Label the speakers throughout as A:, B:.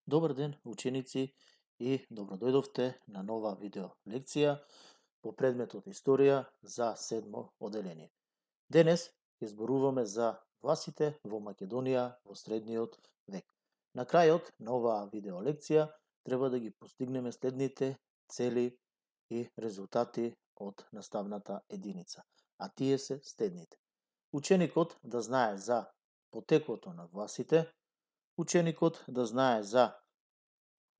A: Добар ден, ученици, и добродојдовте на нова видео лекција по предметот Историја за седмо оделение. Денес ќе зборуваме за власите во Македонија во средниот век. На крајот на оваа видео лекција треба да ги постигнеме следните цели и резултати од наставната единица, а тие се следните. Ученикот да знае за потеклото на власите, ученикот да знае за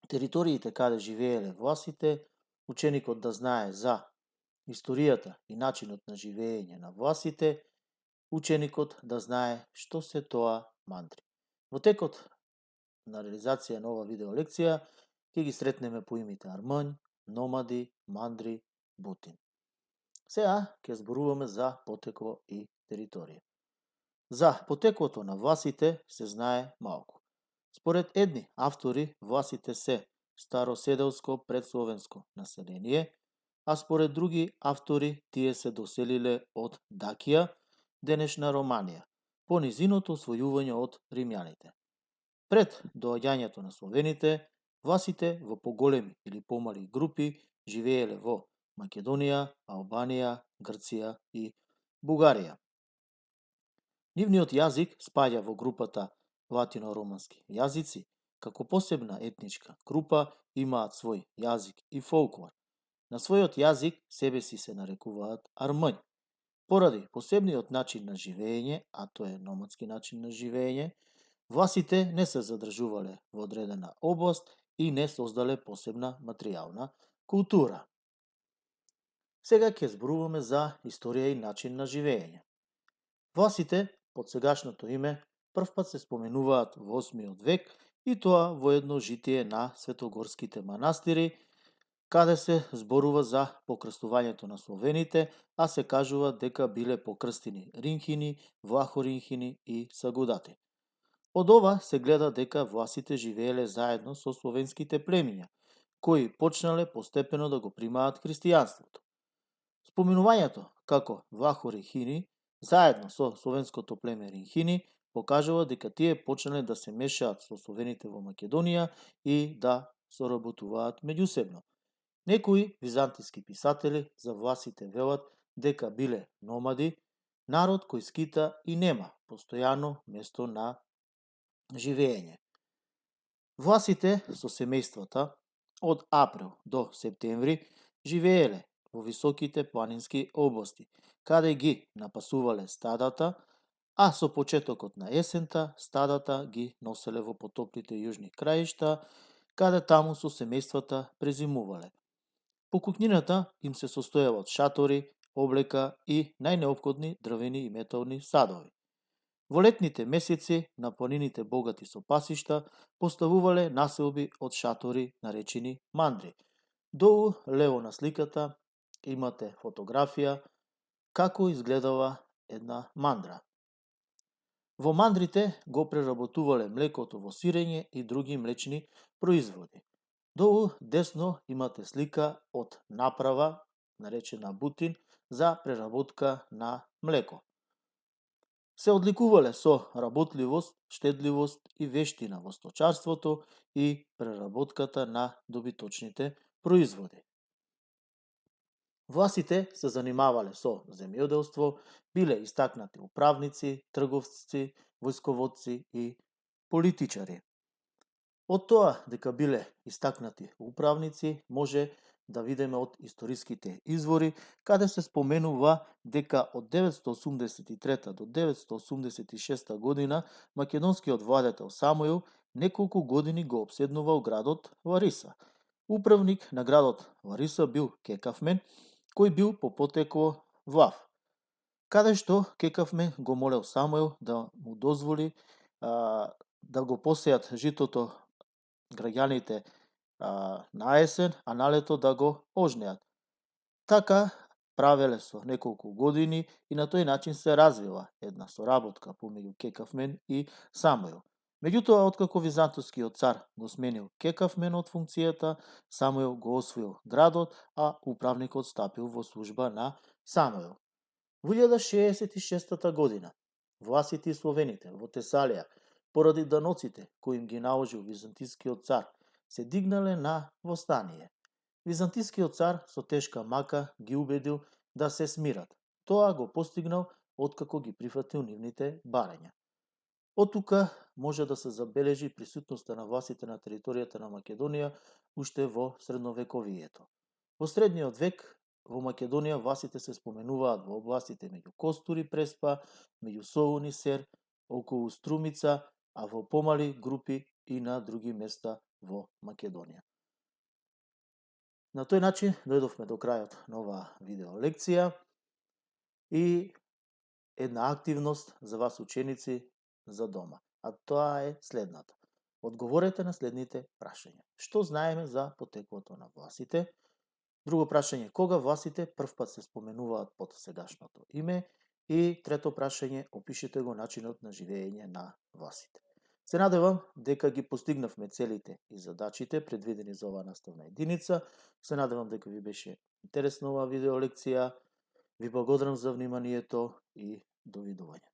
A: териториите каде живееле власите, ученикот да знае за историјата и начинот на живење на власите, ученикот да знае што се тоа мандри. Во текот на реализација на ова видео лекција ќе ги сретнеме по имите Армањ, Номади, Мандри, Бутин. Сега ќе зборуваме за потекло и територија. За потеклото на власите се знае малку. Според едни автори, власите се староседелско предсловенско население, а според други автори тие се доселиле од Дакија, денешна Романија, по низиното освојување од римјаните. Пред доаѓањето на словените, власите во поголеми или помали групи живееле во Македонија, Албанија, Грција и Бугарија. Нивниот јазик спаѓа во групата латино-романски јазици, како посебна етничка група имаат свој јазик и фолклор. На својот јазик себе си се нарекуваат Армањ. Поради посебниот начин на живење, а тоа е номадски начин на живење, власите не се задржувале во одредена област и не создале посебна материјална култура. Сега ќе зборуваме за историја и начин на живење. Власите под сегашното име првпат се споменуваат во 8 век и тоа во едно житие на светогорските манастири, каде се зборува за покрстувањето на словените, а се кажува дека биле покрстени ринхини, влахоринхини и сагудати. Од ова се гледа дека власите живееле заедно со словенските племиња, кои почнале постепено да го примаат христијанството. Споменувањето како влахоринхини заедно со словенското племе ринхини покажува дека тие почнале да се мешаат со словените во Македонија и да соработуваат меѓусебно. Некои византиски писатели за власите велат дека биле номади, народ кој скита и нема постојано место на живење. Власите со семејствата од април до септември живееле во високите планински области, каде ги напасувале стадата, а со почетокот на есента стадата ги носеле во потоплите јужни краишта, каде таму со семејствата презимувале. Покупнината им се состојала од шатори, облека и најнеопходни дрвени и метални садови. Во летните месеци на планините богати со пасишта поставувале населби од шатори наречени мандри. Долу лево на сликата имате фотографија како изгледала една мандра. Во мандрите го преработувале млекото во сирење и други млечни производи. Долу десно имате слика од направа, наречена Бутин, за преработка на млеко. Се одликувале со работливост, штедливост и вештина во сточарството и преработката на добиточните производи. Власите се занимавале со земјоделство, биле истакнати управници, трговци, војсководци и политичари. Од тоа дека биле истакнати управници може да видиме од историските извори, каде се споменува дека од 983 до 986 година македонскиот владетел Самуил неколку години го обседнувал градот Лариса. Управник на градот Лариса бил Кекавмен, кој бил по потекло влав. Каде што Кекавмен го молел Самуил да му дозволи да го посејат житото граѓаните на есен, а на лето да го ожнеат. Така правеле со неколку години и на тој начин се развила една соработка помеѓу Кекавмен и Самуил. Меѓутоа, откако византискиот цар го сменил Кекавмен од функцијата, Самуил го освоил градот, а управникот стапил во служба на Самуил. Во 1066 година власите и словените во Тесалија Поради даноците кои им ги наложил византискиот цар, се дигнале на востание. Византискиот цар со тешка мака ги убедил да се смират. Тоа го постигнал откако ги прифатил нивните барања. Од тука може да се забележи присутноста на властите на територијата на Македонија уште во средновековието. Во средниот век во Македонија властите се споменуваат во областите меѓу Костур и Преспа, меѓу Солун и Сер, околу Струмица, а во помали групи и на други места во Македонија. На тој начин дојдовме до крајот на оваа видео лекција и една активност за вас ученици за дома, а тоа е следната. Одговорете на следните прашања. Што знаеме за потеклото на власите? Друго прашање, кога власите првпат се споменуваат под сегашното име? И трето прашање, опишете го начинот на живење на власите. Се надевам дека ги постигнавме целите и задачите предвидени за оваа наставна единица. Се надевам дека ви беше интересна оваа видео лекција. Ви благодарам за вниманието и довидување.